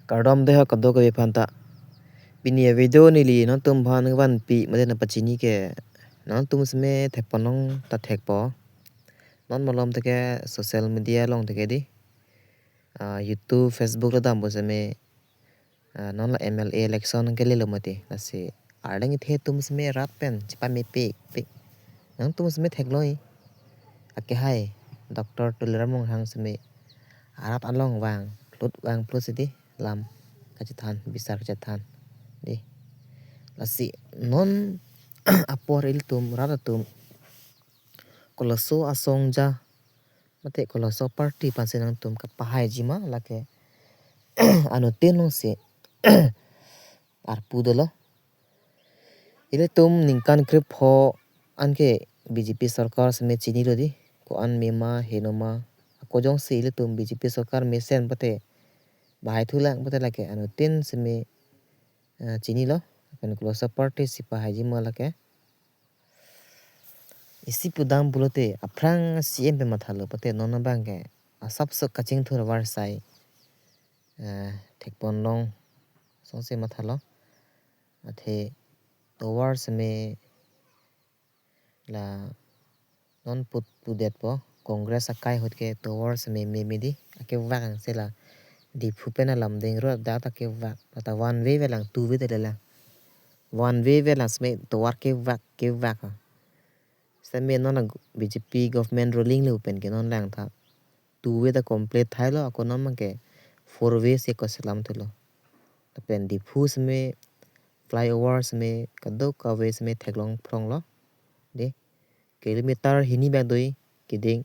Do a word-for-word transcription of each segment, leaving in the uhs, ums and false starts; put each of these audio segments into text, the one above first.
Kardom dei ho kadokave aphanta. Pini a-video neli nangtum aphan vanpi mate nangpachini ke, nangtum seme thekponlong ta thekpo. Non malom teke social media along teke dei, ah, YouTube, Facebook la dampo seme, ah, non la M L A election kelelo mati. Lasi arleng ithe atum seme rat pen chepamepikpik. Nangtum seme theklong-i. Akehai Doctor Tuliram Ronghang seme arat along vangphlut vangphlut si dei lam kachethan, bisar kachethan dei. Lasi non apor ilitum rat atum koloso asongja mate koloso party aphansi nangtum kapahaiji ma lake anuttin alongsi arpu dolo. Ilitum ningkan krepho anke B J P sorkar seme chinilo dei, ko-an mema henoma. Ako jongsi ilitum B J P sorkar mesen pute bahai thulang pute lake anuttin seme, eh, chinilo. Lapen koloso party si pahaiji ma lake. Isi pudam pulote aphrang C M pen mathalo pute non abang ke asapso kachingthur avarsai, eh, thekponlong asonsi mathalo. Athe tovar seme la non put pudetpo, Congress akai ahut ke tovar seme meme dei, akevak angse la Diphu pen alam dengro adak akevak, lata one way avelang, two way ta avelang. One way avelang seme tovar kevak kevak a. Seme non a B J P government ruling le pen ke non lang ta two way ta complete thailo, ako non abang ke four way si ako selam thulo. Lapen Diphu seme flyover seme kadokave seme theklong phronglo dei. Kilometer hini bak doi keding.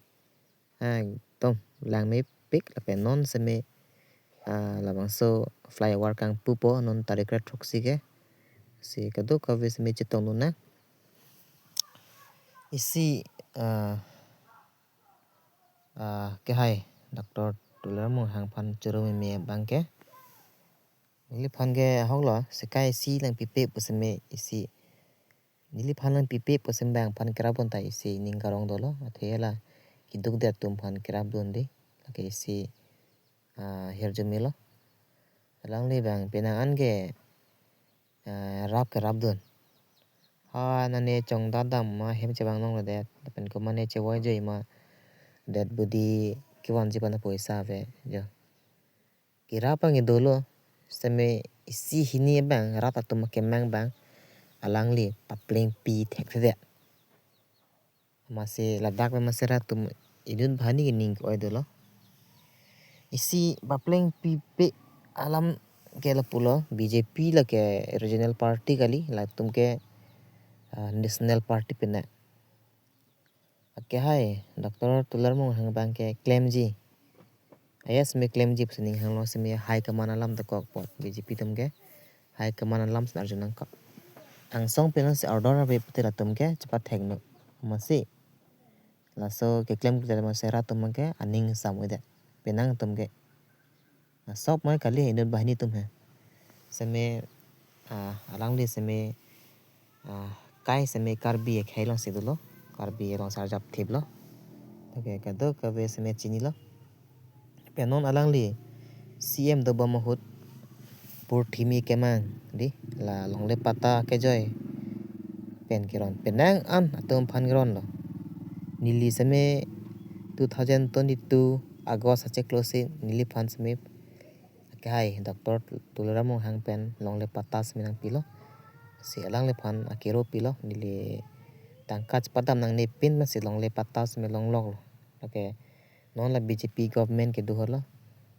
Ah, ekdom langmepik lapen non seme, ah, labangso flyover kangpupo non tarik ra throksi ke. Si kadokave seme chetongdun nang. Isi, ah, ah, kehai Doctor Tuliram Ronghang aphan choro meme abang ke. Neliphan ke ahoklo, sekai isi lang pipe pu seme isi. Neliphan lang pipe pu seme abang aphan kerapdun ta isi ning karong dolo. Athe la keduk det atum aphan kerapdun dei. Lake isi, ah, hirjume lo. Alangli abang penang an ke, ah, rap kerapdun. Ha nane chongdadam ma hem chevang longledet. Lapen komatne chevoi joi ma det budi kevanji aphan poisa ave jo. Kerap abang ke dolo, seme isi hini abang rat atum akemang abang alangli paplengpi thekthedet. Amatsi ladak pen amatsi rat atum inut banghini ke ning ke-oi dolo. Isi paplengpipe alam ke lapulo, B J P lake regional party kali, latum ke, ah, national party pina. Akehai Doctor Tuliram Ronghang abang ke klemji. Ayas me klemji pusi ning hanglo, seme high command alam dokok apot B J P atum ke. High command alam si arju nangkok. Angsong penang si order ave pute latum ke chepathekno. Amatsi laso keklem kejal amatsi rat atum ke aning sam-oi det. Penang atum ke. Asop mai kali inut banghini atum he. Seme, ah, alangli seme, ah, kai seme Karbi akhei alongsi dolo. Karbi along sarjap thiplo. Lake kadokave seme chinilo. Pen non alangli C M dobom ahut purthimi kemang dei, la longle patta kejoi pen keron. Penang an atum aphan keronlo. Neli seme two thousand twenty-two August achiklo si neliphan seme akehai Doctor Tuliram Ronghang pen longle patta seme nangpilo. Si alangliphan akero pilo, neli tangka chepadam nangne pin pensi longle patta seme longloklo. Lake non la B J P government kedo ahutlo.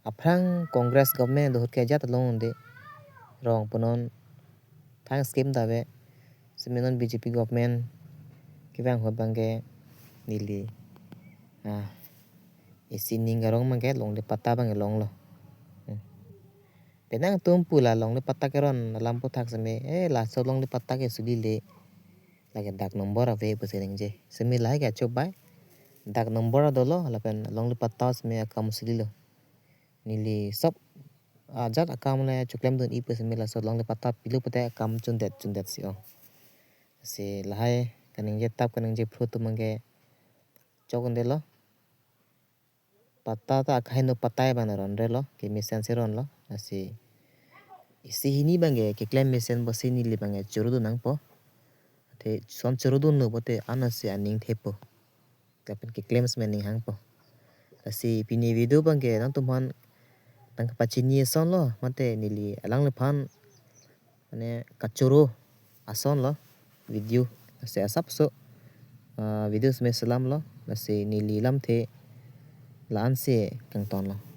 Aphrang Congress government do ahut ke ajat along un-e. Rong punon thang scheme ta ave. Seme non B J P government kevang ahut abang ke neli, ah, isi ning karong abang ke longle patta abang ke longlo. Hmm. Penang atum pu la longle patta keron alam aphuthak seme, eh, laso longle patta ke suli le. Lake dak number ave pusi ningje. Seme lahai ke achobai. Dak number dolo, lapen longle patta seme akam sulilo. Neli sop ajat akam le choklemdun-i pu seme laso longle patta pilo pute akam chundet chundet si ong. Si lahai kaningje tap kaningje phru atum abang ke chok un-edetlo. Patta ta akhai inut patta abang ronrelo, kemesen si ronlo. Lasi Isi hini abangke keklem mesen pusi neli abangke choro dun nangpo. Athe son choro dunlo pulote anasi aning thepo. Lapen keklem si aning hangpo. Lasi pini video abangke nangtumphan nangkapachini asonlo, mate neli alangliphan mane kachoro asonlo video. Lasi asapso, ah, video seme selamlo, lasi neli lamthe la-ansi kangtonlo.